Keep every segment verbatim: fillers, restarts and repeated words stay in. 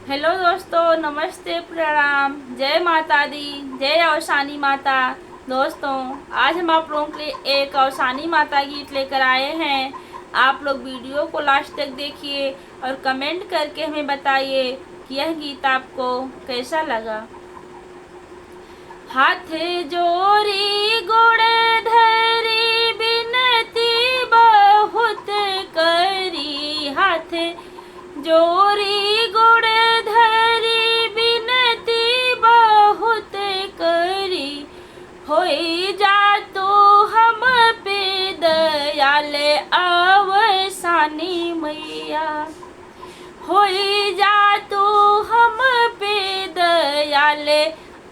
हेलो दोस्तों, नमस्ते, प्रणाम, जय माता दी, जय अवसानी माता। दोस्तों, आज हम आप लोगों के लिए एक अवसानी माता गीत लेकर आए हैं। आप लोग वीडियो को लास्ट तक देखिए और कमेंट करके हमें बताइए कि यह गीत आपको कैसा लगा। हाथ जोरी गोड़ धरी बिनती बहुत करी, हाथ जोरी गोड़ धरी बिनती बहुत करी, होई जा तू हम पे दयाल अवसानी मैया। होई जा तू हम पे दयाल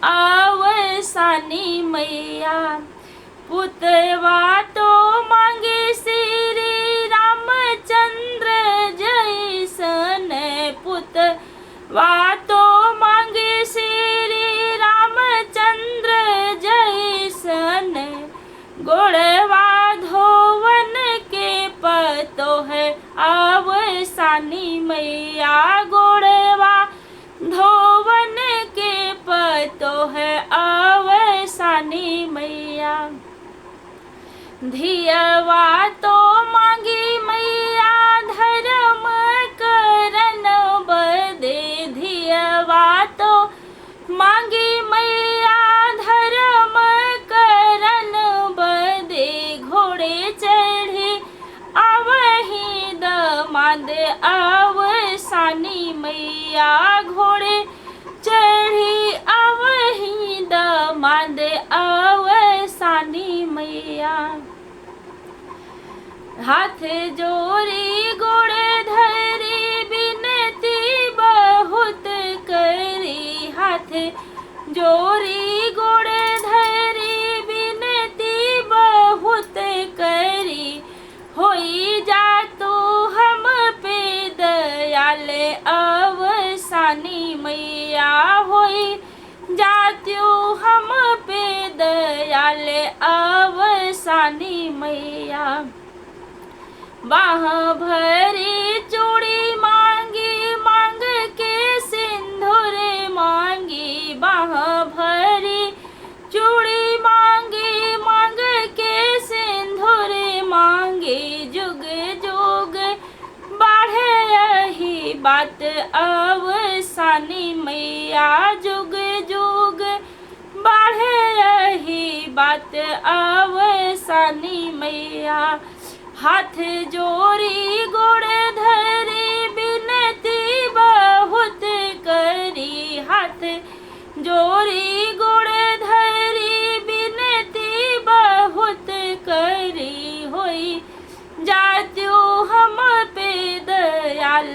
अवसानी मैया। पुतवा तो मांगे श्री रामचंद्र जैसन, पुतवा तो मांगे श्री रामचंद्र जैसन। गोड़वा धोवन के पतोह अवसानी मैया, गोड़वा धोवन के पतोह अवसानी मैया। धियवा तो मांगी मैया धर्म करन बदे, धियवा तो मांगी मैया धर्म करन बदे, घोड़े चढ़ी अवही दमाद अवसानी मैया, घोड़े चढ़ी अवही दमाद अवसानी मैया। हाथ जोरी गोड़ धरी बिनती बहुत करी, हाथ जोरी गोड़ धरी बिनती बहुत करी, होई जा तू हम पे दयाल अवसानी मैया, होई जा तू हम पे दयाल अवसानी मैया। बाह भरी चूड़ी मांगी, मांग के सिंदूर मांगी, बाह भरी चूड़ी मांगी, मांग के सिंदूर मांगी, जुग जुग बढ़े यही बात अवसानी मैया, जुग जुग बढ़े यही बात अवसानी मैया। हाथ जोरी गोड़ धरी बिनती बहुत करी, हाथ जोरी गोड़ धरी बिनती बहुत करी, होई जा तू हम पे दयाल